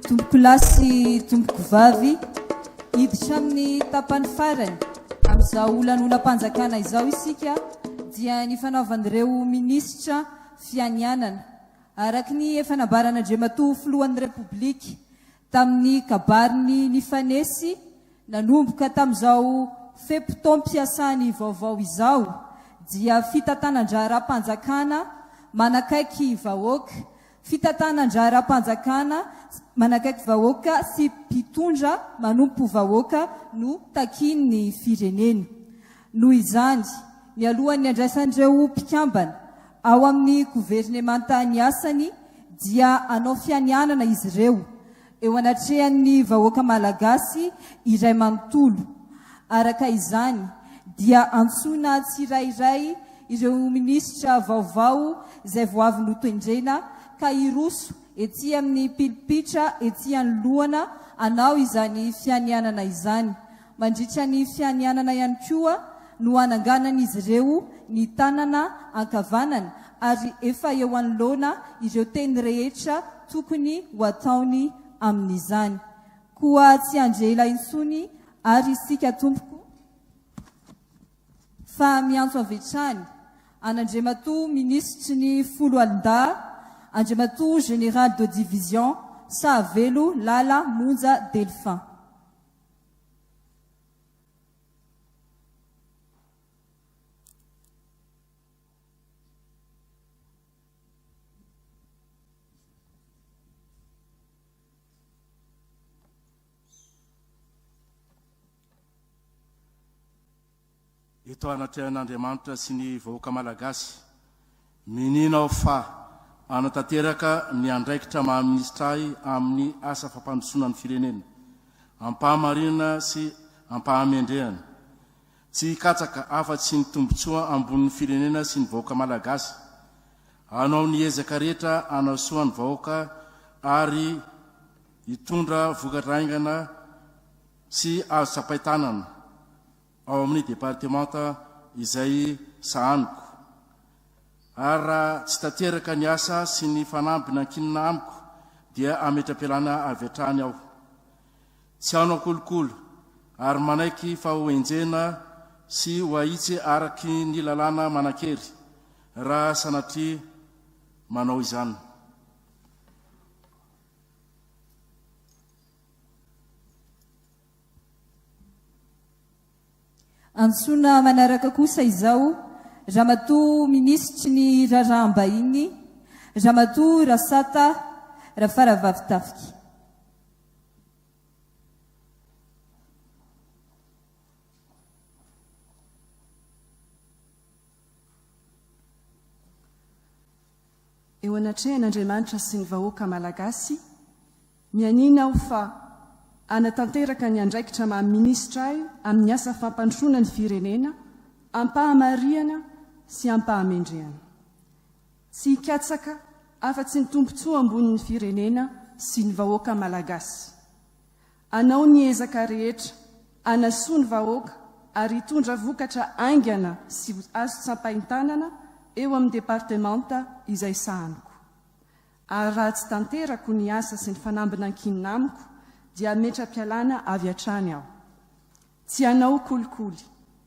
Tompokolahy sy tompokovavy, hiditra amin'ny tapany farany amin'izao lanonam-panjakana izao isika dia ny fanaovan'ireo minisitra fianianana. Araka ny efa nambaran'Andriamatoa Filohan'ny Repoblika tamin'ny kabariny nifanesy nanomboka tamin'izao fe-potoam-piasany vaovao izao dia fitantanan-draharaham-panjakana manakaiky vahoaka, fitantanan-draharaham-panjakana manakaiky vahoaka sy mpitondra manompo vahoaka no takian'ny firenena. Noho izany, mialohan'ny handraisan'ireo mpikambana ao amin'ny governemanta ny asany dia hanao fianianana izy ireo eo anatrehan'ny vahoaka malagasy iray manontolo. Araka izany dia antsoina tsirairay ireo minisitra vaovao izay vao avy notendrena ka hiroso ety amin'ny pilipitra ety anoloana hanao izany fianianana izany. Mandritra ny fianianana ihany koa no hananganan'izy ireo ny tanana ankavanana ary efa eo anoloana ireo teny rehetra tokony ho ataony amin'izany. Koa tsy handre ela intsony ary isika tompoko fa miantso avy hatrany an'Andriamatoa Minisitry ny Foloalindahy, Andriamatoa Général de Division Sahavelo Lala Monja Delphin. Eto anatrehan'Andriamanitra sy ny vahoaka Malagasy, miniana aho fa hanatanteraka ny andraikitra maha minisitra ahy amin'ny asa fampandrosoana ny firenena, am-pahamarinana sy am-pahamendrehana. Tsy hikatsaka afa-tsy ny tombontsoa ambonin'ny firenena sy ny vahoaka Malagasy. Hanao ny ezaka rehetra hanasoa ny vahoaka ary hitondra vokatra haingana sy azo tsapain-tanana ao amin'ny departemanta izay sahaniko. Ary raha tsy tanteraka ny asa sy ny fanamby nankinina amiko dia hametra-pialana avy hatrany aho. Tsy hanao kolikoly ary manaiky fa ho henjehina sy ho ahitsy araky ny lalàna manan-kery raha sanatria manao izany. Antsoina manaraka kosa izao Ramatoa Minisitry ny Raharaham-bahiny, Ramatoa Rasata Rafaravavitafika. Eo anatrehan'Andriamanitra sy ny vahoaka Malagasy, mianiana aho fa hanatanteraka ny andraikitra maha minisitra ahy amin'ny asa fampandrosoana ny firenena am-pahamarihana sy am-pahamendrehana. Tsy hikatsaka afa-tsy ny tombontsoa ambonin'ny firenena sy ny vahoaka Malagasy. Hanao ny ezaka rehetra hanasoa ny vahoaka ary hitondra vokatra haingana sy azo tsapain-tanana eo amin'ny departemanta izay sahaniko. Ary raha tsy tanterako ny asa sy ny fanamby nankinina amiko dia hametra-pialana avy hatrany aho. Tsy hanao kolikoly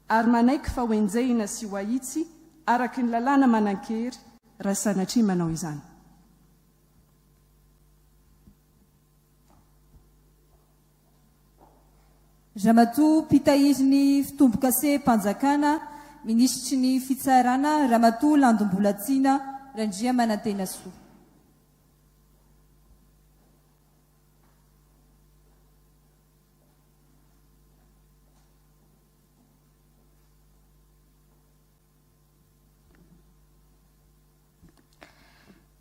ary manaiky fa hoenjehina sy ho ahitsy araka ny lalàna manan-kery raha sanatria manao izany. Ramatoa mpitahiry ny fitombokasem-panjakana, Minisitry ny Fitsarana, Ramatoa Landombolatsiana Randriamanantenasoa.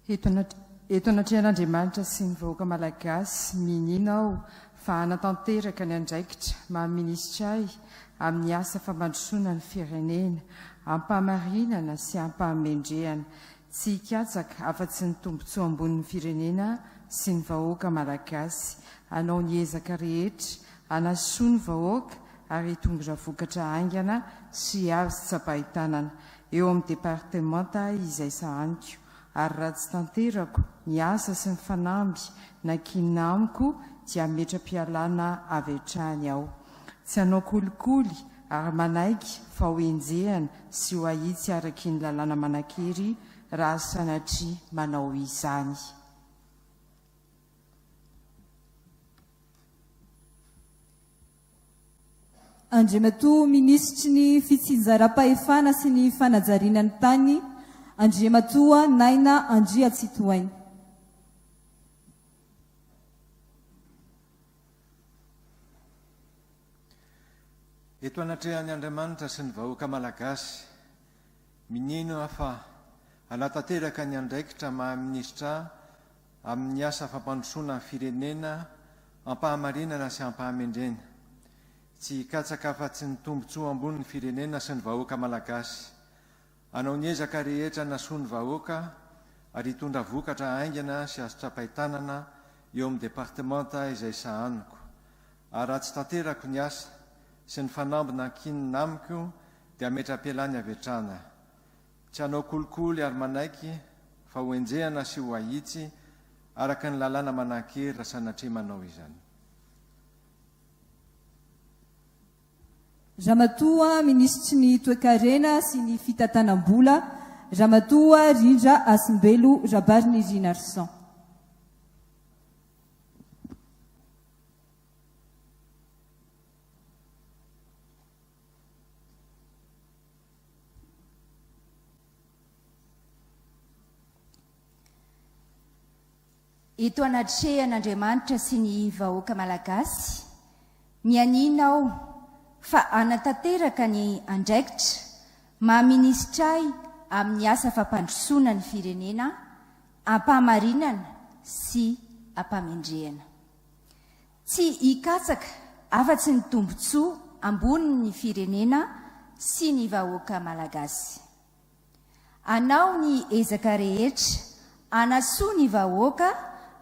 Eto eto anatrehan'Andriamanitra sy ny vahoaka Malagasy, miniana aho fa hanatanteraka ny andraikitra maha minisitra ahy amin'ny asa fampandrosoana ny firenena, am-pahamarinana sy am-pahamendrehana. Tsy hikatsaka afa-tsy ny tombontsoa ambonin'ny firenena sy ny vahoaka Malagasy. Hanao ny ezaka rehetra hanasoa ny vahoaka ary hitondra vokatra haingana sy azo tsapain-tanana eo amin'ny departemanta izay sahaniko. Ary raha tsy tanterako ny asa sy ny fanamby nankinina amiko dia hametra-pialana avy hatrany aho. Tsy hanao kolikoly ary manaiky fa ho enjehana sy ho ahitsy araky ny lalàna manan-kery raha sanatria manao izany. Andriamatoa Minisitry ny Fitsinjaram-pahefana sy ny Fanajariana ny Tany, Andriamatoa Naina Andriatsitohaina. Eto anatrehan' Andriamanitra sy ny vahoaka Malagasy, minino aho fa hanatanteraka ny andraikitra maha minisitra ahy amin'ny asa fampandrosoana ny firenena am-pahamarinana sy am-pahamendrena. Tsy hikatsaka afa-tsy ny tombontsoa ambony ny firenena sy ny vahoaka Malagasy. Hanao ny ezaka rehetra hanasoa ny vahoaka ary hitondra vokatra haingana sy azo tsapain-tanana eo amin'ny departemanta izay sahaniko. Ary raha tsy tanterako ny asa sy ny fanamby nankinina amiko dia hametra-pialany avy hatrany. Tsy hanao kolikoly ary manaiky fa ho enjehana sy ho ahitsy araka ny lalàna manan-kery raha sanatria manao izany. Ramatoa Minisitry ny Toekarena sy ny Fitantanam-bola, Ramatoa Rindra Hasimbelo Rabarinirinarison. Eto anatrehan'Andriamanitra sy ny vahoaka Malagasy, mianiana aho fa hanatanteraka ny andraikitra maha minisitra ahy amin'ny asa fampandrosoana ny firenena am-pahamarinana sy am-pamendrehana. Tsy hikatsaka afa-tsy ny tombontsoa ambonin'ny firenena sy ny vahoaka Malagasy. Hanao ny ezaka rehetra hanasoa ny vahoaka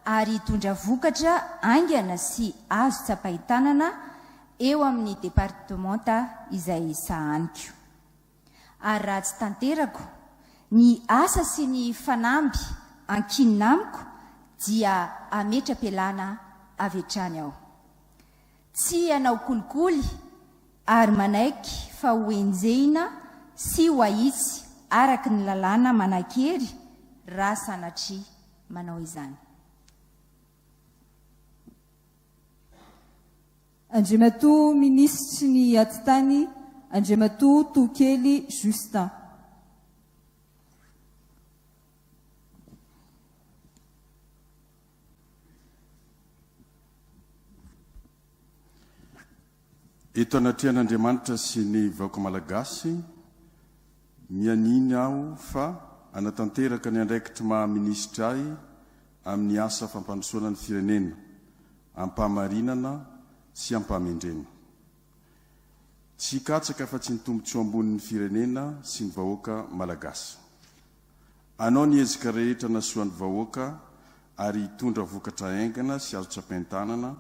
ary hitondra vokatra haingana sy azo tsapain-tanana eo amin'ny departemanta izay sahaniko. Ary raha tsy tanterako ny asa sy ny fanamby ankinina amiko dia hametra-pialana avy hatrany aho. Tsy hanao kolikoly ary manaiky fa ho enjehina sy ho ahitsy araka ny lalàna manan-kery raha sanatria manao izany. Andriamatoa Minisitry ny Atitany, Andriamatoa Tokely Justin. Eto anatrehan'Andriamanitra sy ny vahoaka Malagasy, mianiana aho fa hanatanteraka ny andraikitry maha minisitra ahy amin'ny asa fampandrosoana ny firenena, am-pahamarinana sy am-pahamendrena. Tsy hikatsaka afa-tsy ny tombontsoa ambonin'ny firenena sy ny vahoaka Malagasy. Hanao ny ezaka rehetra hanasoa ny vahoaka ary hitondra vokatra haingana sy azo tsapain-tanana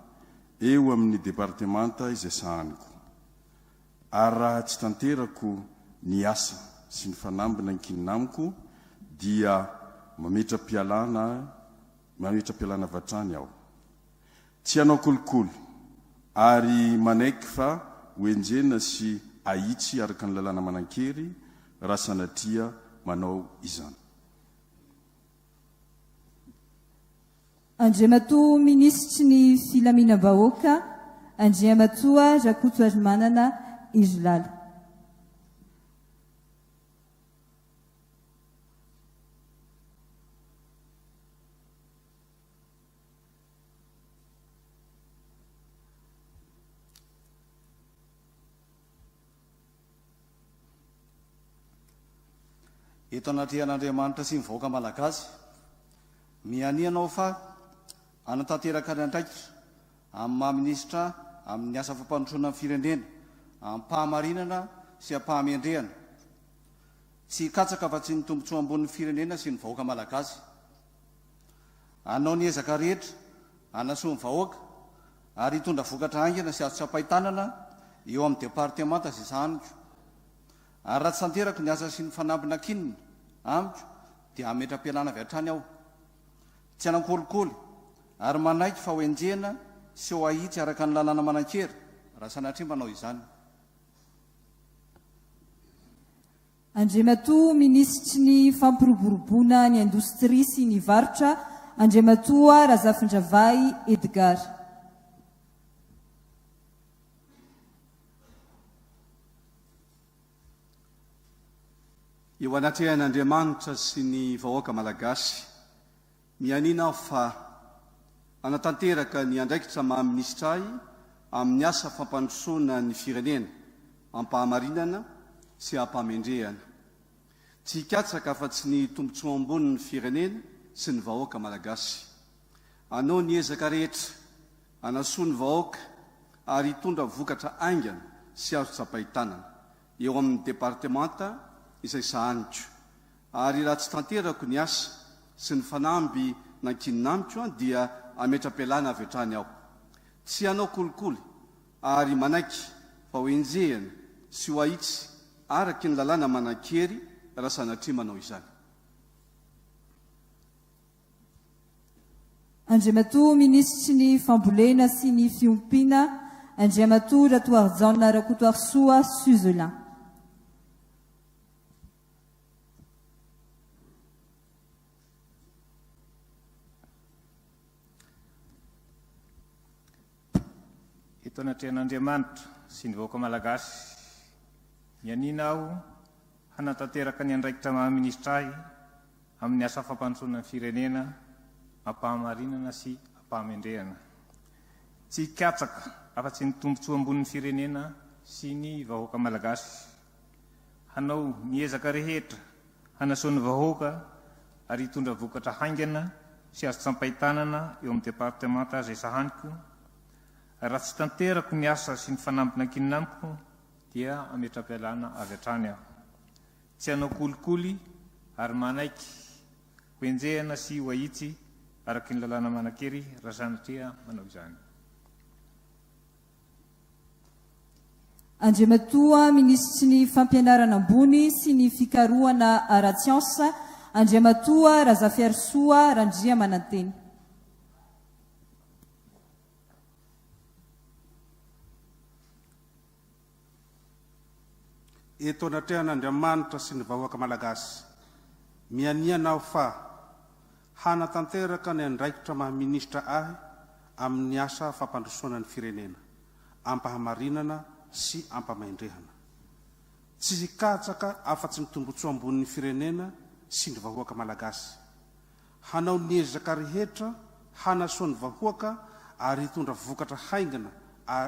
eo amin'ny departemanta izay sahaniko. Ary raha tsy tanterako ny asa sy ny fanamby nankinina amiko dia mametra-pialana mametra-pialana avy hatrany aho. Tsy hanao kolikoly ary manaiky fa ho enjehina sy ahitsy araka ny lalàna manan-kery raha sanatria manao izany. Andriamatoa Minisitry ny Filaminam-bahoaka, Andriamatoa Rakotoarimanana Herilala. Eto anatrehan'Andriamanitra sy ny vahoaka Malagasy, mianiana aho fa hanatanteraka ny andraikitra amin'ny maha minisitra amin'ny asa fampandrosoana ny firenena am-pahamarinana sy am-pahamendrehana. Tsy hikatsaka afa-tsy ny tombontsoa ambonin'ny firenena sy ny vahoaka Malagasy. Hanao ny ezaka rehetra hanasoa ny vahoaka ary hitondra vokatra haingana sy azo tsapain-tanana eo amin'ny departemanta izay sahaniko. Ary raha tsy tanterako ny asa sy ny fanamby nankinina amiko dia hametra-pialana avy hatrany aho. Tsy hanan-kolikoly ary manaiky fa ho enjehina sy ho ahitsy araka ny lalàna manan-kery raha sanatria manao izany. Andriamatoa Minisitry ny Fampiroboroboana ny Indostria sy ny Varotra, Andriamatoa Razafindravahy Edgard. Eo anatrehan'Andriamanitra sy ny vahoaka Malagasy, mianiana aho fa hanatanteraka ny andraikitra maha minisitra ahy amin'ny asa fampandrosoana ny firenena am-pahamarinana sy am-pahamendrehana. Tsy hikatsaka afa-tsy ny tombontsoa ambonin'ny firenena sy ny vahoaka Malagasy. Hanao ny ezaka rehetra hanasoa ny vahoaka ary hitondra vokatra haingana sy azo tsapain-tanana. eo amin'ny departemanta izay sahaniko. Ary raha tsy tanterako ny asa sy ny fanamby nankinina amiko dia hametra-pialana avy hatrany aho. Tsy hanao kolikoly ary manaiky fa ho enjehina sy ho ahitsy araky ny lalàna manan-kery raha sanatria manao izany. Andriamatoa Minisitry ny Fambolena sy ny Fiompiana, Andriamatoa Ratoarijaona Rakotoarisoa Suzelin. Eto anatrehan'Andriamanitra sy ny vahoaka Malagasy, mianiana aho hanatanteraka ny andraikitra maha minisitra ahy amin'ny asa fampandrosoana ny firenena am-pahamarinana sy am-pahamendrehana. Tsy hikatsaka afa-tsy ny tombontsoa ambonin'ny firenena sy ny vahoaka Malagasy. Hanao ny ezaka rehetra hanasoa ny vahoaka ary hitondra vokatra haingana sy azo tsampain-tanana eo amin'ny departemanta izay sahaniko. Raha tsy tanterako ny asa sy ny fanamby nankinina amiko dia hametra-pialana avy hatrany aho. Tsy hanao kolikoly ary manaiky ho enjehina sy ho ahitsy araky ny lalàna manan-kery raha sanatria manao izany. Andriamatoa Minisitry ny Fampianarana Ambony sy ny Fikarohana ara-tsiansa, Andriamatoa Razafiarisoa Randriamanantena. Eto anatrehan'Andriamanitra sy ny vahoaka Malagasy, mianiana aho fa, hanatanteraka ny andraikitra maha minisitra ahy amin'ny asa fampandrosoana ny firenena, am-pahamarinana sy am-pamaindrehana. Tsy hikatsaka afa-tsy ny tombontsoa ambonin'ny firenena sy ny vahoaka Malagasy. Hanao ny ezaka rehetra hanasoa ny vahoaka ary hitondra vokatra haingana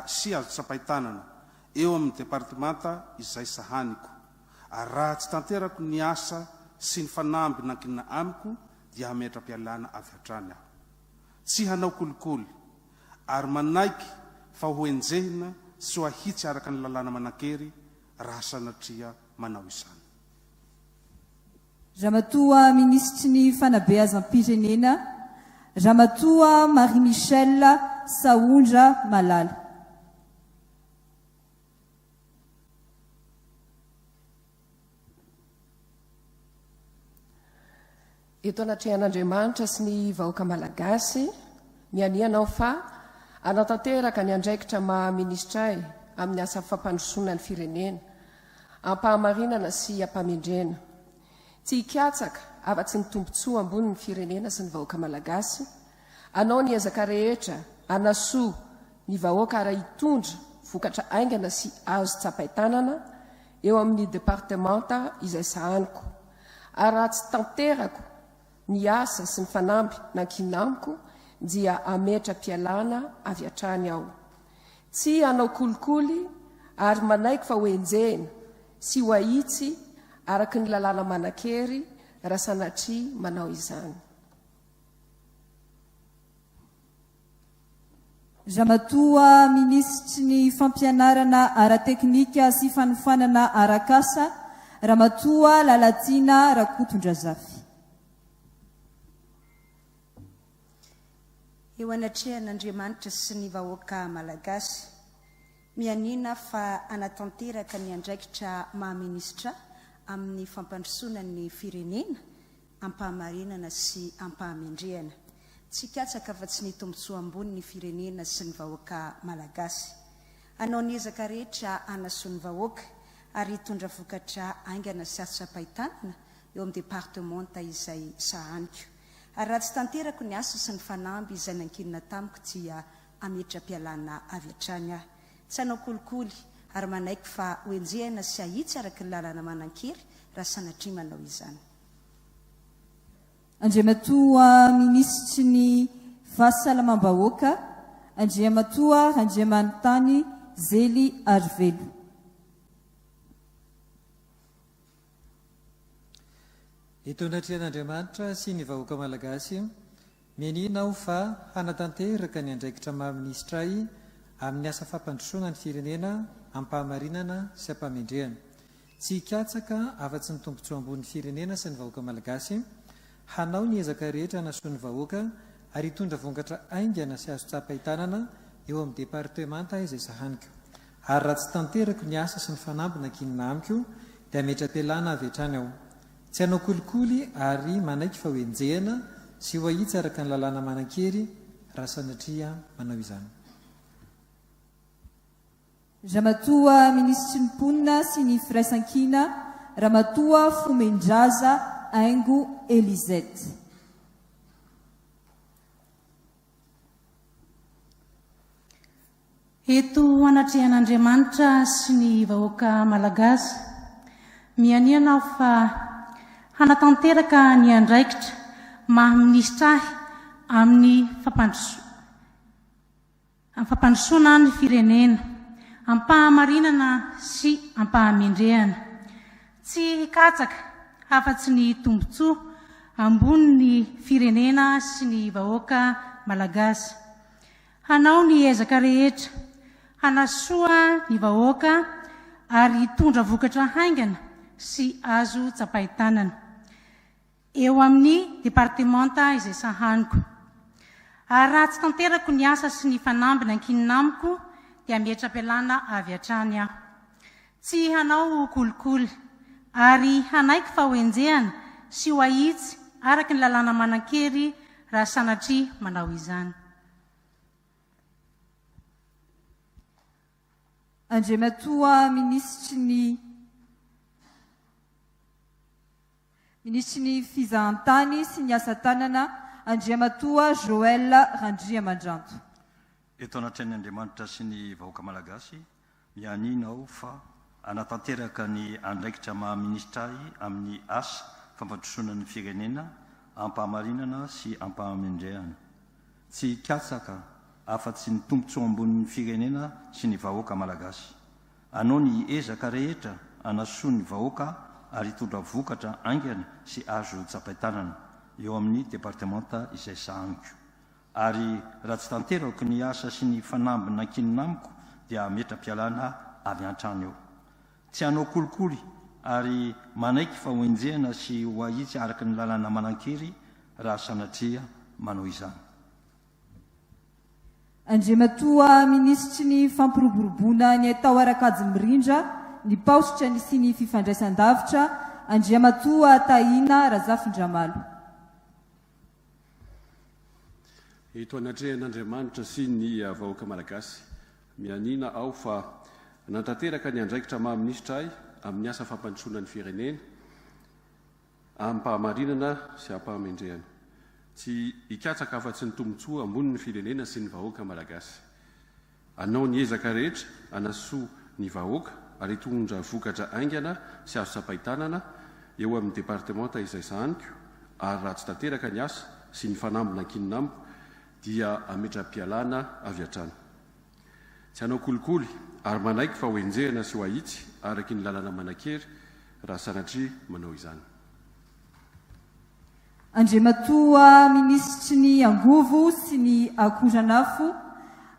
sy azo tsapain-tanana eo amin'ny departemanta izay sahaniko. Ary raha tsy tanterako ny asa sy ny fanamby nankinina amiko dia hametra-pialana avy hatrany aho. Tsy hanao kolikoly ary manaiky fa ho enjehina sy ho ahitsy araka ny lalàna manan-kery raha sanatria manao izany. Ramatoa Minisitry ny Fanabeazam-pirenena, Ramatoa Marie Michelle Sahondra Malala. Eto anatrehan'Andriamanitra sy ny vahoaka Malagasy, mianiana aho fa hanatanteraka ny andraikitra maha minisitra ahy amin'ny asa fampandrosoana ny firenena, am-pahamarinana sy am-pamendrena. Tsy hikatsaka afa-tsy ny tombontsoa ambonin'ny firenena sy ny vahoaka Malagasy, hanao ny ezaka rehetra hanasoa ny vahoaka ary hitondra vokatra haingana sy azo tsapain-tanana eo amin'ny departemanta izay sahaniko. Ary raha tsy tanterako ny asa sy ny fanamby nankinina amiko dia hametra-pialana avy hatrany aho. Tsy hanao kolikoly ary manaiky fa ho enjehina sy ho ahitsy araka ny lalàna manan-kery raha sanatria manao izany. Ramatoa Minisitry ny Fampianarana ara-teknika sy fanofanana arak'asa, Ramatoa Lalatiana Rakotondrazafy. Eo anatrehan'Andriamanitra sy ny vahoaka Malagasy, mianiana fa hanatanteraka ny andraikitra maha minisitra amin'ny fampandrosoana ny firenena. Am-pahamarinana sy am-pahamendrehana. Tsy hikatsaka afa-tsy ny tombontsoa ambony ny firenena sy ny vahoaka Malagasy. Hanao ny ezaka rehetra hanasoa ny vahoaka ary hitondra vokatra haingana sy azo tsapain-tanana eo amin'ny departemanta izay sahaniko. Ary raha tsy tanterako ny asa sy ny fanamby izay nankinina tamiko dia hametra-pialana avy hatrany aho. Tsy hanao kolikoly ary manaiky fa hoenjehina sy hahitsy araka ny lalàna manan-kery raha sanatria manao izany. Andriamatoa Minisitry ny Fahasalamam-bahoaka, Andriamatoa Randriamanintany Zely Arivelo. Eto anatrehan'Andriamanitra sy ny vahoaka Malagasy, mianiana aho fa hanatanteraka ny andraikitra maha minisitra ahy amin'ny asa fampandrosoana ny firenena am-pahamarinana sy am-pahamendrehana. Tsy hikatsaka afa-tsy ny tombontsoa ambonin'ny firenena sy ny vahoaka Malagasy, hanao ny ezaka rehetra hanasoa ny vahoaka ary hitondra vongatra haingana sy azo tsapain-tanana eo amin'ny departemanta izay sahaniko. Ary raha tsy tanterako ny asa sy ny fanamby nankinina amiko dia hametra-pialana avy hatrany aho. Tsy hanao kolikoly ary manaiky fa ho enjehina sy ho ahitsy araka ny lalàna manan-kery raha sanatria manao izany. Ramatoa Minisitry ny Mponina sy ny Firaisankina, Ramatoa Fomendraza Haingo Elisette. Eto anatrehan'Andriamanitra sy ny vahoaka Malagasy, mianiana aho fa hanatanteraka ny andraikitra maha minisitra ahy amin'ny fampandrosoana ny firenena, am-pahamarinana sy am-pahamendrehana. Tsy hikatsaka afa-tsy ny tombontsoa ambonin'ny firenena sy ny vahoaka Malagasy. Hanao ny ezaka rehetra hanasoa ny vahoaka ary hitondra vokatra haingana sy azo tsapain-tanana eo amin'ny departemanta izay sahaniko. Ary raha tsy tanterako ny asa sy ny fanamby nankinina amiko dia hametra-pialana avy hatrany aho. Tsy hanao kolikoly ary hanaiky fa hoenjehana sy ho ahitsy araka ny lalàna manan-kery raha sanatria manao izany. Andriamatoa Minisitry ny Minisitry ny Fizahantany sy ny Asa Tanana, Andriamatoa Joël Randriamandranto. Eto anatrehan' Andriamanitra sy ny vahoaka Malagasy, mianiana aho fa hanatanteraka ny andraikitra maha minisitra ahy amin'ny asa fampandrosoana ny firenena am-pahamarinana sy am-pahamendrehana. Tsy hikatsaka afa-tsy ny tombontsoa ambonin'ny firenena sy ny vahoaka Malagasy. Hanao ny ezaka rehetra hanasoa ny vahoaka ary hitondra vokatra haingana sy azo tsapain-tanana eo amin'ny departemanta izay sahaniko. Ary raha tsy tanterako ny asa sy ny fanamby nankinina amiko dia hametra-pialana avy hatrany eo. Tsy hanao kolikoly ary manaiky fa ho enjehina sy ho ahitsy araka ny lalàna manan-kery raha sanatria manao izany. Andriamatoa Minisitry ny Fampiroboroboana ny Haitao ara-kajy mirindra, ny paositra ny sy ny fifandraisan-davitra, Andriamatoa Tahina Razafindramalo. Eto anatrehan'Andriamanitra sy ny vahoaka Malagasy, mianiana aho fa nantanteraka ny andraikitra maha minisitra ahy amin'ny asa fampandrosoana ny firenena amim-pahamarinana sy am-pahamendrehana. Tsy hikatsaka afa-tsy ny tombontsoa ambonin'ny firenena sy ny vahoaka Malagasy. Hanao ny ezaka rehetra hanasoa ny vahoaka ary hitondra vokatra haingana sy azo tsapain-tanana eo amin'ny departemanta izay sahaniko ary raha tsy tanteraka ny asa sy ny fanamby nankinina amiko dia hametra-pialana avy hatrany. Tsy hanao kolikoly ary manaiky fa hoenjehina sy ho ahitsy araky ny lalàna manan-kery raha sanatria manao izany. Andriamatoa Minisitry ny Angovo sy ny Akoranafo,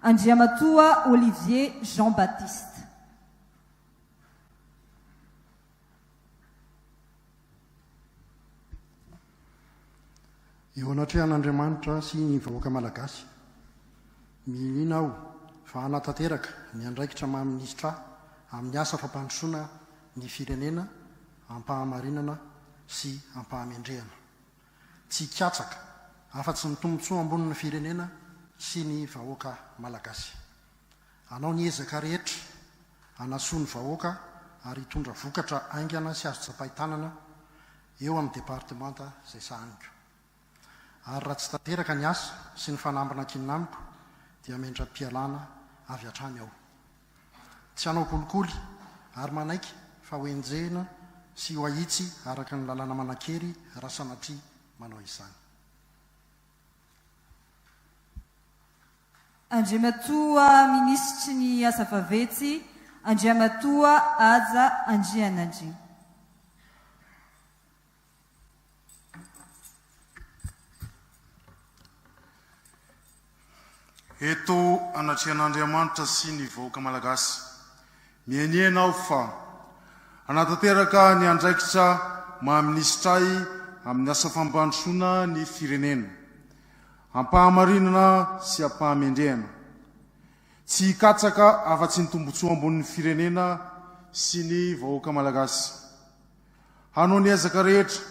Andriamatoa Olivier Jean Baptiste. Eo anatrehan'Andriamanitra sy ny vahoaka Malagasy, mihiniana aho fa hanatanteraka ny andraikitra maha minisitra ahy amin'ny asa fampandrosoana ny firenena am-pahamarinana sy am-pahamendrehana. Tsy hikatsaka afa-tsy ny tombontsoa ambonin'ny firenena sy ny vahoaka Malagasy. Hanao ny ezaka rehetra hanasoa ny vahoaka ary hitondra vokatra haingana sy azo tsapain-tanana eo amin'ny departemanta izay sahaniko. Ary raha tsy tanteraka ny asa sy ny fanamby nankinina amiko dia mendra-pialana avy hatrany aho. Tsy hanao kolikoly ary manaiky fa ho enjehina sy ho ahitsy araka ny lalàna manan-kery raha sanatria manao izany. Andriamatoa Minisitry ny Asa Vaventy, Andriamatoa Haja Andrianandria. Eto anatrehan'Andriamanitra sy ny vahoaka Malagasy, mianiana aho fa hanatanteraka ny andraikitra maha minisitra ahy amin'ny asa fampandrosoana ny firenena, am-pahamarinana sy am-pahamendrehana. Tsy hikatsaka afa-tsy ny tombontsoa ambonin'ny firenena sy ny vahoaka Malagasy. Hanao ny ezaka rehetra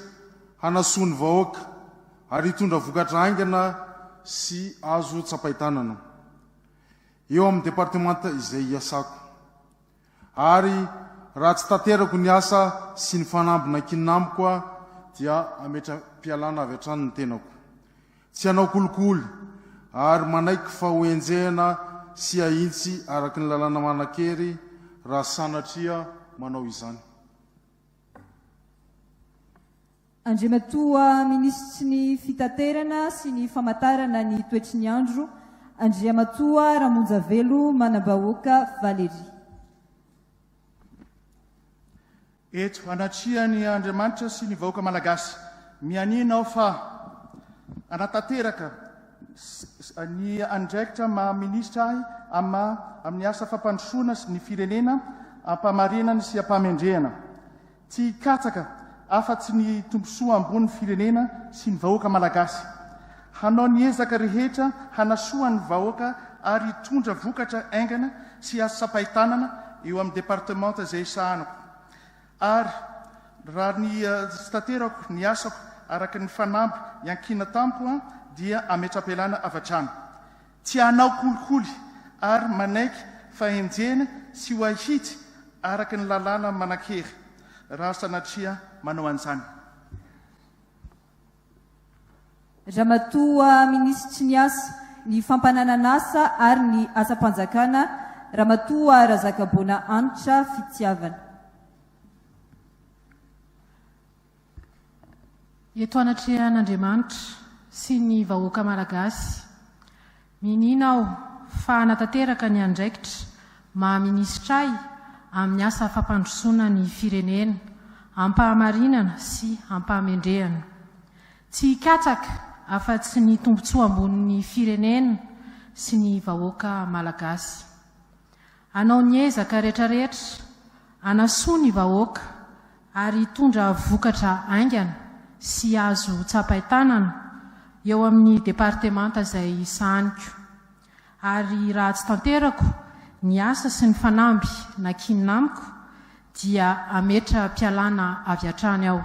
hanasoa ny vahoaka ary hitondra vokatra haingana sy azo tsapain-tanana eo amin'ny departemanta izay iasako. Ary raha tsy tanterako ny asa sy ny fanamby nankinina amiko dia hametra-pialana avy hatrany ny tenako. Tsy hanao kolikoly ary manaiky fa ho enjehina sy hahintsy araka ny lalàna manan-kery raha sanatria manao izany. Andriamatoa Minisitry ny Fitaterana sy ny Famantarana ny Toetry ny Andro, Andriamatoa Ramonjavelo Manambahoaka Valérie. Eto anatrehan'i Andriamanitra sy ny vahoaka Malagasy, mianiana aho fa hanatanteraka ny andraikitra maha minisitra ahy amin'ny asa fampandrosoana ny firenena am-pahamarinana sy am-pahamendrehana. Tsy hikatsaka afa-tsy ny tombosoa ambony firenena sy ny vahoaka Malagasy. Hanao ny ezaka rehetra hanasoa ny vahoaka ary hitondra vokatra aingana sy azo tsapain-tanana eo amin'ny departemanta izay sahaniko. Ary raha ny tsy tanterako ny asako araka ny fanamby niankina tamiko dia hametra-pialana avy hatrany. Tsy hanao kolikoly ary manaiky fa henjehina sy ho ahitsy araka ny lalàna manan-kery raha sanatria manao an'izany. Ramatoa Minisitry ny Asa, ny Fampananan'asa ary ny Asam-panjakana, Ramatoa Razakaboana Hanitra Fitiavana. Eto anatrehan'Andriamanitra sy ny vahoaka Malagasy, miniana aho fa hanatanteraka ny andraikitra maha minisitra ahy amin'ny asa fampandrosoana ny firenena am-pahamarinana sy am-pahamendrehana. Tsy hikatsaka afa-tsy ny tombontsoa ambonin'ny firenena sy ny vahoaka Malagasy. Hanao ny ezaka rehetrarehetra hanasoa ny vahoaka ary hitondra vokatra haingana sy azo tsapain-tanana eo amin'ny departemanta izay sahaniko. Ary raha tsy tanterako ny asa sy ny fanamby nankinina amiko dia hametra-pialana avy hatrany aho.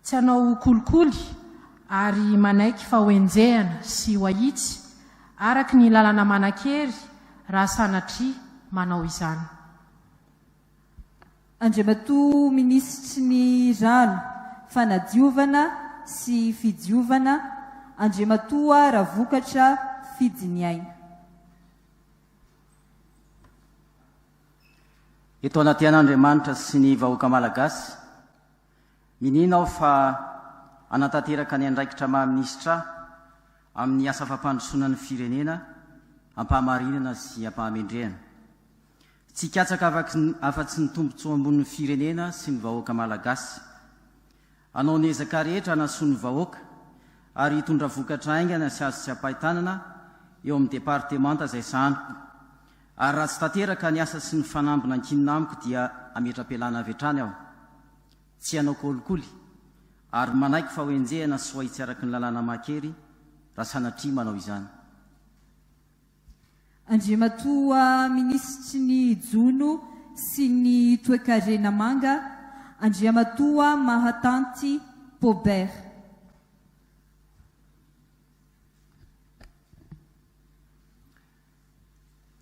Tsy hanao kolikoly ary manaiky fa ho enjehana sy ho ahitsy araka ny lalana manan-kery raha sanatria manao izany. Andriamatoa Minisitry ny Rano, Fanadiovana sy Fidiovana, Andriamatoa Ravokatra Fidiniaina. Eto anatrehan'Andriamanitra sy ny vahoaka Malagasy, miniana aho fa hanatanteraka ny andraikitra maha minisitra ahy amin'ny asa fampandrosoana ny firenena am-pahamarinana sy am-pahamendrehana. Tsy hikatsaka afa-tsy ny tombontsoa ambonin'ny firenena sy ny vahoaka Malagasy. Hanao ny ezaka rehetra hanasoa ny vahoaka ary hitondra vokatra haingana sy azo tsapain-tanana eo amin'ny departemanta izay sahaniko. Ary raha tsy tanteraka ny asa sy ny fanamby nankinina amiko dia hametra-pialana avy hatrany aho. Tsy hanao kolikoly ary manaiky fa hoenjehina sy ho ahitsy araka ny lalàna maha-kery raha sanatria manao izany. Andriamatoa Minisitry ny Jono sy ny Toekarena Manga, Andriamatoa Mahatanty Paubert.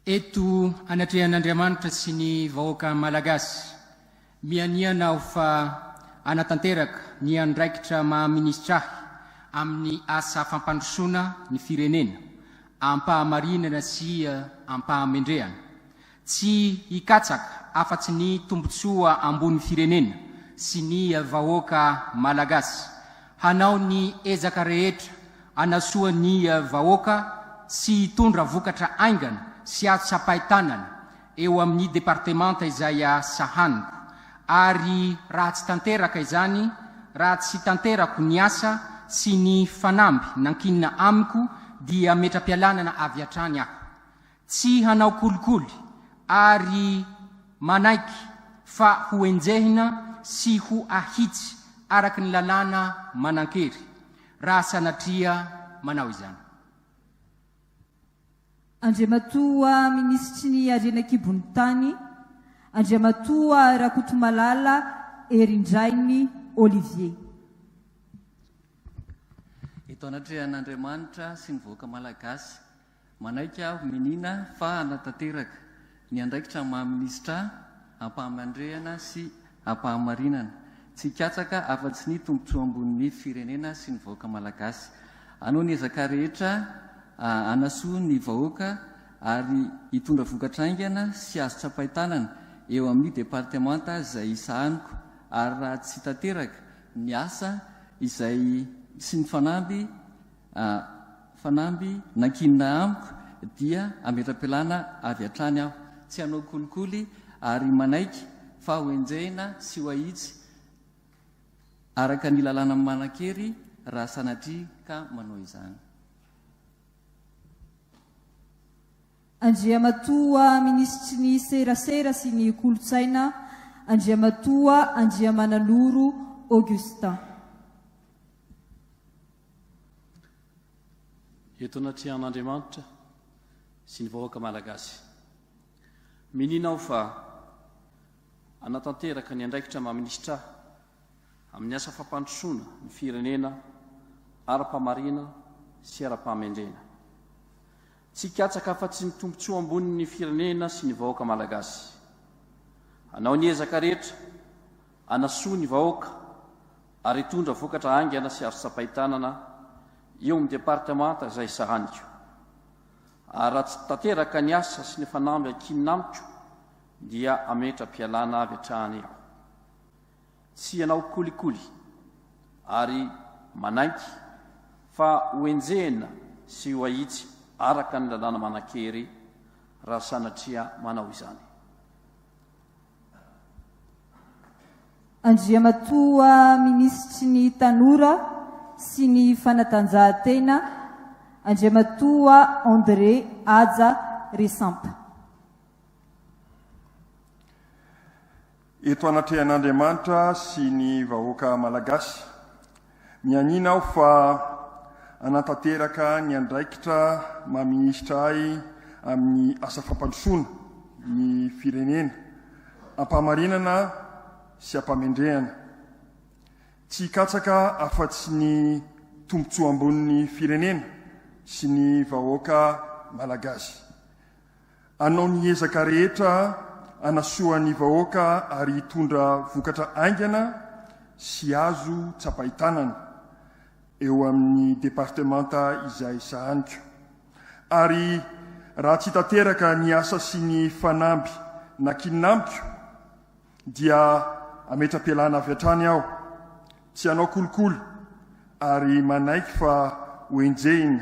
Eto anatrehan'Andriamanitra sy ny vahoaka Malagasy, mianiana aho fa hanatanteraka ny andraikitra maha minisitra ahy amin'ny asa fampandrosoana ny firenena am-pahamarinana sy am-pahamendrehana. Tsy hikatsaka afa-tsy ny tombontsoa ambony firenena sy ny vahoaka Malagasy. Hanao ny ezaka rehetra hanasoa ny vahoaka sy hitondra vokatra haingana sy azo tsapain-tanana eo amin'ny departemanta izay sahaniko. Ary raha tsy tanteraka izany, raha tsy tanterako ny asa sy ny fanamby nankinina amiko dia metra-pialanana avy hatrany aho. Tsy hanao kolikoly ary manaiky fa ho enjehina sy ho ahitsy araka ny lalàna manan-kery raha sanatria manao izany. Andriamatoa Minisitry ny Harena an-kibon'ny tany, Andriamatoa Rakotomalala Herindrainy Olivier. Eto anatrehan'Andriamanitra sy ny vahoaka Malagasy, Manaiky aho, Menina, fa hanatanteraka ny andraikitra maha minisitra ahy am-pahamandrehana sy am-pahamarinana. Tsy hikatsaka afa-tsy ny tombontsoa ambonin'ny firenena sy ny vahoaka malagasy. Hanao ny ezaka rehetra hanasoa ny vahoaka ary hitondra vokatra haingana sy azo tsapain-tanana eo amin'ny departemanta izay sahaniko ary raha tsy tanteraka ny asa izay sy ny fanamby Fanamby nankinina amiko dia hametra-pialana avy hatrany aho. Tsy hanao kolikoly ary manaiky fa ho enjehina sy ho ahitsy araka ny lalàna manan-kery raha sanatria ka manao izany. Andriamatoa Minisitry ny Serasera sy ny Kolontsaina, Andriamatoa Andriamananoro Augustin. Eto anatrehan'Andriamanitra sy ny vahoaka Malagasy. Miniana aho fa hanatanteraka ny andraikitra maha minisitra ahy amin'ny asa fampandrosoana ny firenena ara-pamarina sy ara-pahamendrehana. Tsy hikatsaka afa-tsy ny tombontsoa ambonin'ny firenena sy ny vahoaka Malagasy. Hanao ny ezaka rehetra hanasoa ny vahoaka ary hitondra vokatra haingana sy azo tsapain-tanana eo amin'ny departemanta izay sahaniko. Ary raha tsy tanteraka ny asa sy ny fanamby ankinina amiko dia hametra-pialana avy hatrany aho. Tsy hanao kolikoly ary manaiky fa ho enjehina sy ho ahitsy araka ny lalàna manan-kery raha sanatria manao izany. Andriamatoa Minisitry ny Tanora sy ny Fanatanjahantena, Andriamatoa André Haja Resampa. Eto anatrehan'Andriamanitra sy ny vahoaka Malagasy, mianiana aho fa hanatanteraka ny andraikitra maha minisitra ahy amin'ny asa fampandrosoana ny firenena am-pahamarinana sy am-pamendrehana. Tsy hikatsaka afa-tsy ny tombontsoa ambonin'ny firenena sy ny vahoaka Malagasy. Hanao ny ezaka rehetra hanasoa ny vahoaka ary hitondra vokatra haingana sy azo tsapain-tanana eo amin'ny departemanta izay sahaniko. Ary raha tsy tanteraka ny asa sy ny fanamby nankinina amiko dia hametra-pialana avy hatrany aho. Tsy hanao kolikoly ary manaiky fa ho enjehina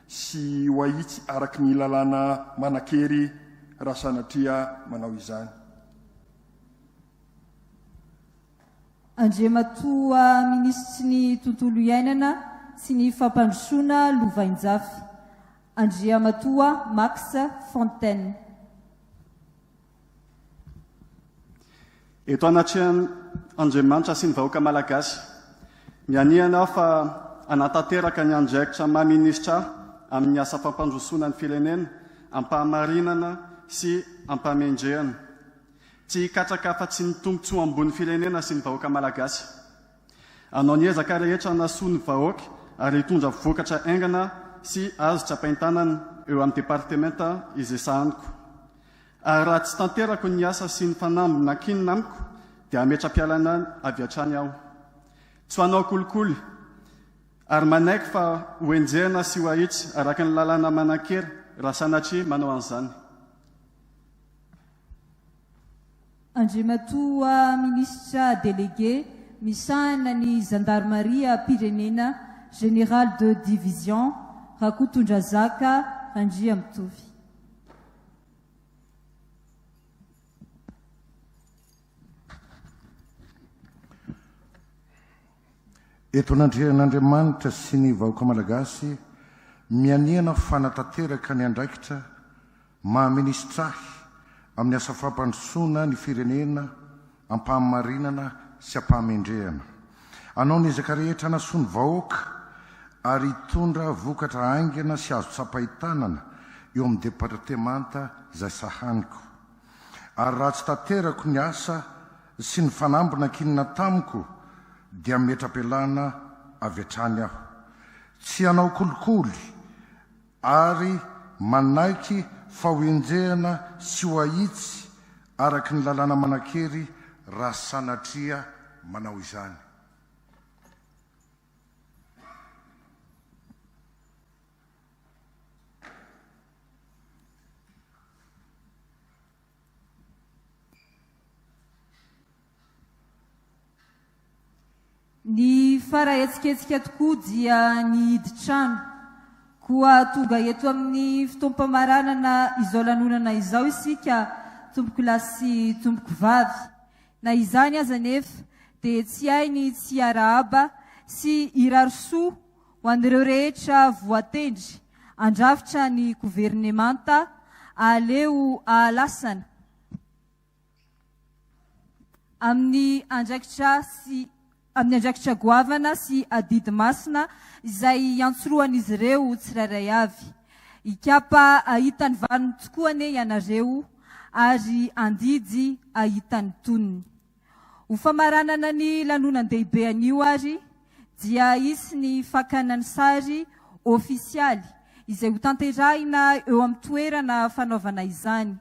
sy ho ahitsy araka ny lalàna manan-kery raha sanatria manao izany. Andriamatoa Minisitry ny Tontolo iainana sy ny Fampandrosoana Lovainjafy, Andriamatoa Max Fontaine. Eto anatrehan' Andriamanitra sy ny vahoaka Malagasy, mianiana aho fa hanatanteraka ny andraikitra maha minisitra ahy amin'ny asa fampandrosoana ny firenena am-pahamarinana sy am-pahamendrehana. Tsy hikatsaka afa-tsy ny tombontsoa ambony firenena sy ny vahoaka Malagasy. Hanao ny ezaka rehetra hanasoa ny vahoaka ary hitondra vokatra haingana sy azo tsapain-tanana. eo amin'ny departementa izay sahaniko. Ary raha tsy tanterako ny asa sy ny fanamby nankinina amiko dia hametra-pialana avy hatrany aho. Tsy hanao kolikoly ary manaiky fa ho enjehina sy ho ahitsy araka ny lalàna manan-kery raha sanatria manao an'izany. Andriamatoa Minisitra Délégué misahana ny Zandarimariam-pirenena Général de Division Rakotondrazaka Randriamitovy. Eto anatrehan'Andriamanitra sy ny vahoaka Malagasy, mianiana fanatanteraka ny andraikitra maha minisitra ahy amin'ny asa fampandrosoana ny firenena am-pahamarinana sy am-pahamendrehana. Hanao ny ezaka rehetra hanasoa ny vahoaka ary hitondra vokatra haingana sy azo tsapain-tanana eo amin'ny departemanta izay sahaniko. Ary raha tsy tanterako ny asa sy ny fanamby nankinina tamiko dia metra-pialana avy hatrany aho. Tsy hanao kolikoly ary manaiky fa ho enjehina sy ho ahitsy araka ny lalàna manan-kery raha sanatria manao izany. Ny fara hetsiketsika tokoa dia ny hidy trano. Koa tonga eto amin'ny fotoam-pamaranana izao lanonana izao isika tompokolahy sy tompokovavy. Na izany aza anefa dia tsy hay ny tsy hiarahaba sy hirary soa ho an'ireo rehetra voatendry handrafitra ny governemanta aleo ahalasana amin'ny andraikitra sy amin'ny andraikitra goavana sy adidy masina izay iantsorohan'izy ireo tsirairay avy. Hikapa hahita ny vaniny tokoa anie ianareo ary handidy hahita ny tonony. Ho famaranana ny lanonan-dehibe anio ary dia hisy ny fakana ny sary ofisialy izay hotanterahina eo amin'ny toerana fanaovana izany.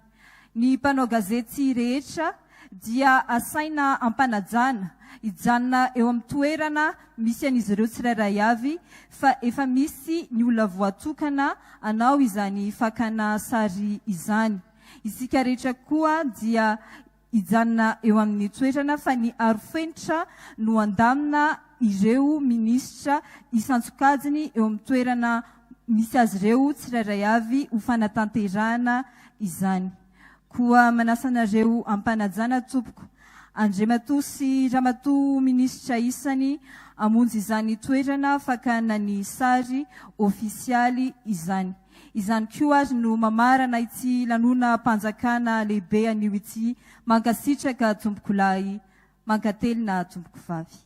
Ny mpanao gazety rehetra dia asaina ampanajana hijanona eo amin'ny toerana misy an'izy ireo tsirairay avy fa efa misy ny olona voatokana hanao izany fakana sary izany. Isika rehetra koa dia hijanona eo amin'ny toerana fa ny arofenitra no handamina ireo minisitra isan-tsokajiny eo amin'ny toerana misy azy ireo tsirairay avy ho fanatanterahana izany. Koa manasa anareo am-panajana tompoko, Andriamatoa sy Ramatoa minisitra isany hamonjy izany toerana fakana ny sary ofisialy izany. Izany koa ary no mamarana ity lanonam-panjakana lehibe anio ity. Mankasitraka tompokolahy, mankatelina tompokovavy.